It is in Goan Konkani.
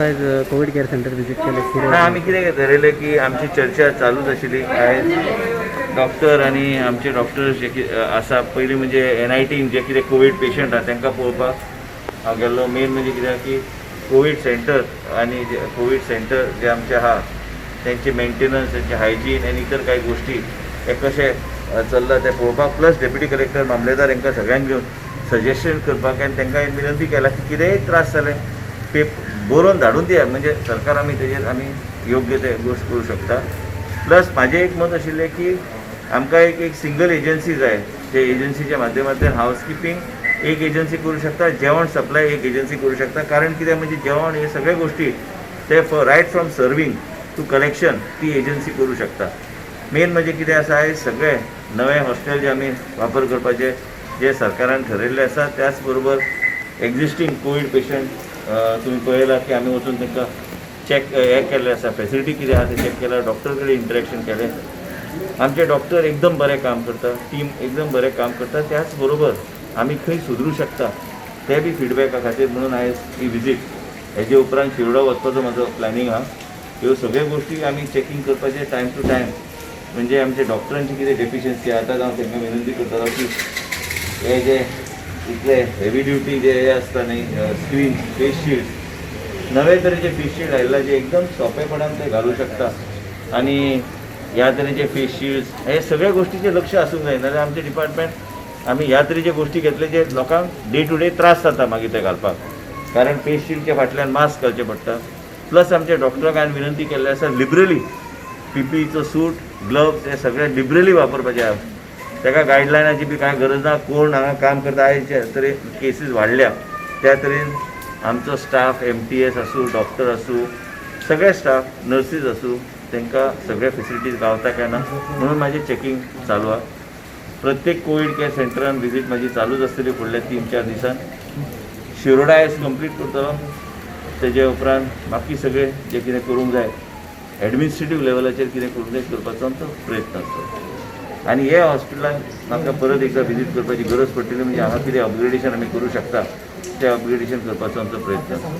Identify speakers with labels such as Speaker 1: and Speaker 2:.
Speaker 1: आयज कोवीड केअर सेंटर विजीट केलें कितें?
Speaker 2: ना, आमी कितें थरयलें की आमची चर्चा चालूच आशिल्ली. आयज डॉक्टर आनी आमचे डॉक्टर्स जे आसा, पयलीं म्हणजे एनआयटीन जे कितें कोवीड पेशंट आहा तांकां पळोवपाक हांव गेल्लो. मेन म्हणजे कितें की कोवीड सेंटर आनी जे कोवीड सेंटर जे आमचे आहा तेंचे मेंटेनन्स, तेंचे हायजीन आनी इतर कांय गोश्टी हे कशें चल्लां तें पळोवपाक, प्लस डेप्युटी कलेक्टर, मामलेदार हांकां सगळ्यांक घेवन सजेशन करपाक. आनी तांकां हांवें विनंती केला की कितेंय त्रास जाले पेप बरोवन धाडून दिया, म्हणजे सरकार आमी तेजेर आमी योग्य ते गोश्ट करूं शकता. प्लस म्हाजें एक मत आशिल्लें की आमकां एक एक सिंगल एजन्सी जाय, जे एजन्सीच्या माध्यमांतल्यान हावसकिपींग एक एजन्सी करूं शकता, जेवण सप्लाय एक एजन्सी करूं शकता. कारण कितें म्हणजे जेवण हे सगळे गोश्टी ते right from serving to collection ती एजन्सी करूं शकता. मेन म्हणजे कितें आसा, आयज सगळे नवे हॉस्टेल जे आमी वापर करपाचे जे सरकारान ठरयल्ले आसा, त्याच बरोबर एक्झिस्टींग कोवीड पेशंट तुमी पळयलां की आमी वचून तांकां चॅक हें केल्लें आसा, फेसिलिटी कितें आहा तें चॅक केलां, डॉक्टर कडेन इंटरेक्शन केलें. आमचे डॉक्टर एकदम बरें काम करता, टीम एकदम बरें काम करता. त्याच बरोबर आमी खंय सुदरूं शकता ते बी फिडबॅका खातीर म्हणून आयज ही विजीट. हेजे उपरांत शिरोडा वचपाचो म्हाजो प्लॅनिंग आहा. ह्यो सगळ्यो गोश्टी आमी चॅकींग करपाचें टायम टू टायम. म्हणजे आमचे डॉक्टरांची कितें डेफिशियन्सी आहा, आतां हांव तांकां विनंती करतालो की हे जे इतले हेवी ड्युटी जे हे आसता न्ही, स्क्रीन, फेस शिल्ड, नवे तरेचे फेस शिल्ड आयिल्ले जे एकदम सोंपेपणान ते घालूं शकता आनी ह्या तरेचे फेस शिल्ड्स हे सगळ्या गोश्टीचें लक्ष आसूंक जाय. नाजाल्यार आमचें डिपार्टमेंट आमी ह्या तरेचे गोश्टी घेतले जे लोकांक डे टू डे त्रास जाता मागीर ते घालपाक, कारण फेस शिल्डच्या फाटल्यान मास्क घालचें पडटा. प्लस आमच्या डॉक्टराक हांवें विनंती केल्ली आसा, लिबरली पीपीईचो सूट, ग्लव्स हे सगळे लिबरली वापरपाचे आहा. ताका गायडलायनाची बी कांय गरज ना. कोण हांगा काम करता, आयज जे तरेन केसीस वाडल्या त्या तरेन आमचो स्टाफ, एमटीएस आसूं, डॉक्टर आसूं, सगळे स्टाफ, नर्सीस आसूं, तांकां सगळे फेसिलिटीज गावता काय ना म्हणून म्हाजें चॅकिंग चालू आहा. प्रत्येक कोवीड केअर सेंटरान विजीट म्हाजी चालूच आसतली फुडल्या 3-4 दिसान. शिरोडा आयज कंप्लीट करतलो, तेजे उपरांत बाकी सगळे जे कितें करूंक जाय, एडमिनिस्ट्रेटीव लेवलाचेर कितें करूंक जाय, करपाचो आमचो प्रयत्न आसतलो. आनी हे हॉस्पिटलान म्हाका परत एकदां विजीट करपाची गरज पडटली, म्हणजे हांगा कितें अपग्रेडेशन आमी करूं शकता तें अपग्रेडेशन करपाचो आमचो प्रयत्न आसतलो.